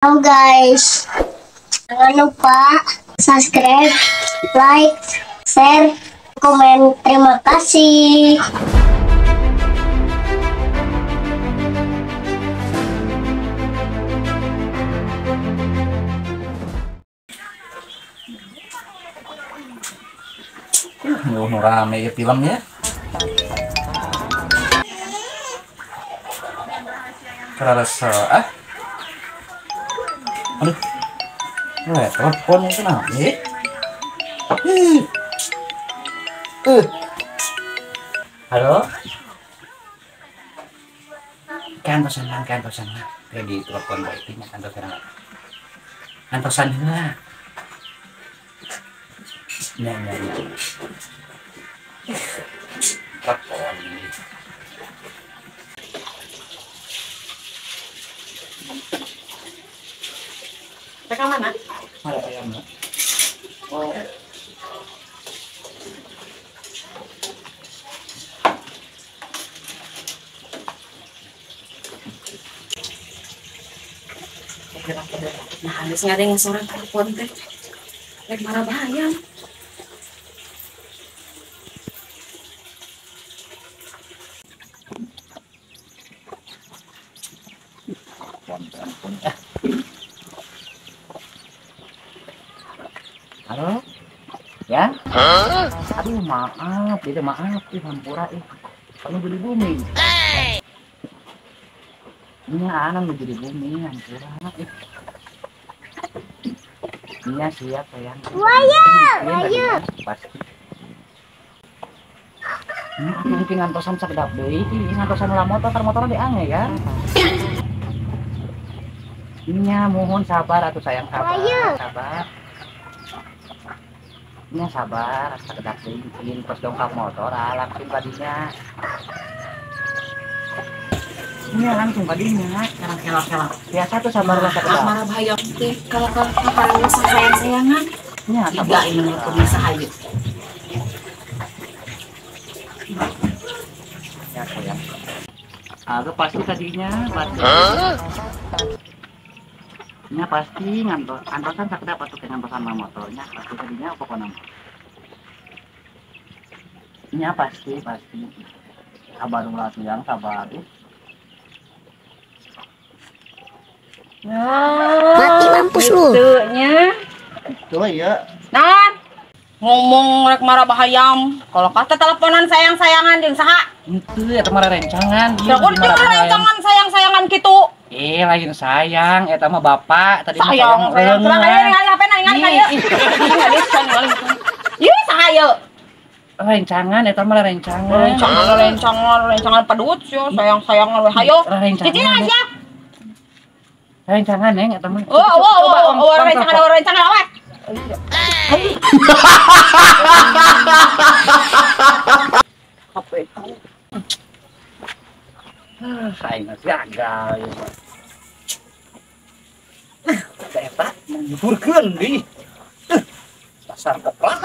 Halo guys, jangan lupa subscribe, like, share, komen. Terima kasih. Nu rame ya filmnya. Kerasa ah. Aduh. Telepon itu kenapa? Halo. Kantosan lang. Kayak di telepon baik ini kantosan lang. Kantosan lah. Nah. Telepon. Mereka mana? Mana ayamnya? Oh. Nah, habis ngadengin suara telepon teh. Rek marah bahaya. Telepon. Halo? Ya? Huh? Aduh, maaf, tidak maaf, ih, hampura, ih. Kamu beli bumi. Ini anak beli bumi, hampura, ih. Iya, siap, sayang. Waya. Pasti. Ini aku mungkin ngantosan sakedap deui, ih, ngantosan ulah motor, motornya diange ya. Ini mohon sabar atuh sayang, sabar. Sabar. Ini sabar, sakedap deui pas dongkap motor, langsung tadinya. Ini langsung tadinya, kelak-kelak. Biasa tuh sabar lah sakedap. Marah bahaya teh kalau kalau sayang-sayangan. Nya sabar ini pemirsa hayu. Ya sayang. Aku pasti tadinya, pasti. Nya pasti ngantos, antosan sakedap atuh ngantosan sama motornya, pasti tadinya pokoknya. Nya pasti. Sabar ulah sayang, sabar. Nah, mati mampus lu. Nya. Itu ya. Nah, ngomong rek marah bahayam. Kalau kata teleponan sayang-sayangan jeung saha? Itu ya mah rencangan. Ieu rencangan sayang-sayangan kitu. Lain sayang, eta mah bapak tadi mah sayang. Sayang, ayo HP na ningali ka ieu. Ieu saha ieu? Rencangan eta mah rencangan. Rencangan pedut sia, sayang-sayangan we hayo. Cicing siap. Rencangan neng eta mah. Oh, rencangan awet. HP. Saya gagal ya. Eta menghiburkeun deui. Dasar koplak.